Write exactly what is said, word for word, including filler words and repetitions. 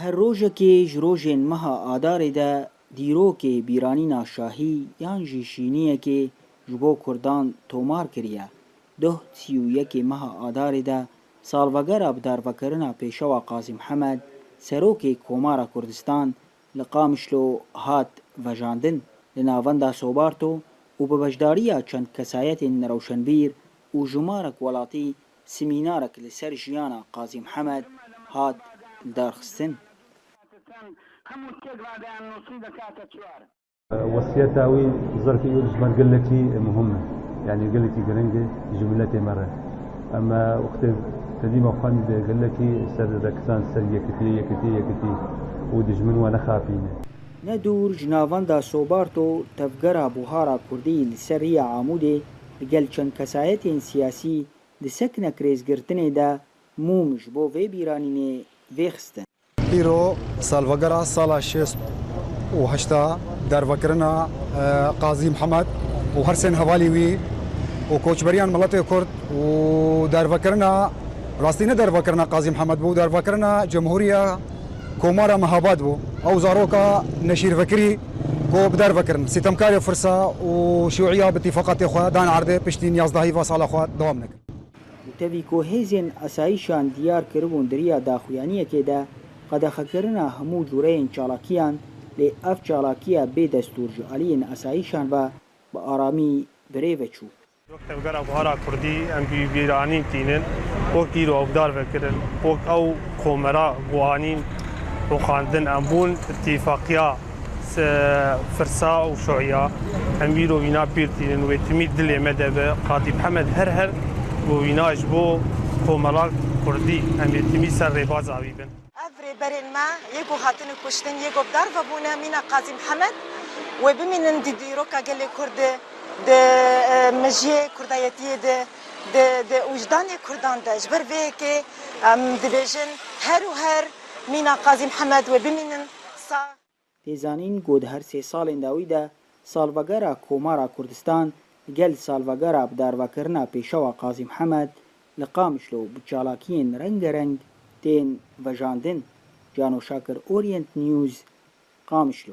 Her rojekê ji rojên meha Adarê de dîrokê bîranîna şahî yan jî şîniyekê ji bo Kurdan tomar kiriye. Doh sî û yekê meha Adarê de salvegera bidarvekirina Pêşewa Qazî Mihemed, serokê Komara Kurdistan, li Qamişlo hat vejandin. Li Navenda Sobarto û bi beşdariya çend kesayetên rewşenbîr û jimarek welatî semînarek li ser jiyana Qazî Mihemed hat lidarxistin. Wesiyeta wî, zerfê wî ji me re gelekî muhim e. Yanî gelekî giring e ji miletê me re. Em wextê tedîma xwendî de gelekî ser rekisan ser yekitiyê, yekitiyê, yekitî û dijmin we nexapîne. Ne dûr ji navenda Sobarto tevgera Buhara Kurdî li ser riya Amûdê li gel çend kesayetên siyasî di seknek rêzgirtinê de mûm ji bo vê bîranînê vêxistin. Îro salvegera sala şêst û heşta dervekirina e, Qazî Mihemed û her sên hevalî wî û koçberiyan miletê Kurd û dervekirina, rastî ne dervekirina Qazî Mihemed bû, dervekirina Cemhûriya Komara Mehabad bû. Ew zaroka neşîrvekirî ku bi dervekirin. Sîtemkarê Firsa û Şûîya bi tîfaqatê xwe dan erdê piştî nyazdehî va sala xwe dewam nekin. Û tevî ku hêzên esayîşan diyar kiribûn di riya daxuyaniyekê de, qedexekirina hemû cûreyên çalakiyan, lê ev çalakiya bê destûr ji aliyên esayîşan ve bi aramî bi rê ve çû. Wek Tevgera Buhara Kurdî em bi bîranîn tînin, wek îro ew dar vekirin, wek ew komera guhanîn rûxandin em bûn, îtîfaqiya Firsa û Şuiya, em îro wîna pîr tînin, wê timî dilê me de be, Qadî Mihemed her her bi wîna ji bo komela Kurdî, em ê timî ser rêbaza wî bin. Ev rêberên me yê ku hatine kuştin, yê ku bi dar ve bûne, mîna Qazî Mihemed, wê bimînin di dîroka gelê Kurd de, di e, mejiyê Kurdayetiyê de, di, di wijdanê Kurdan de. Ji ber vê yekê em dibêjin her û her mîna Qazî Mihemed wê bimînin sax. Tê zanîn ku di her sê salên dawî de salvegera Komara Kurdistan li gel salvegera bidarvekirina Pêşewa Qazî Mihemed li Qamişlo bi çalakiyên rengereng tên vejandin. Cano Şakir, Orient News, Qamişlo.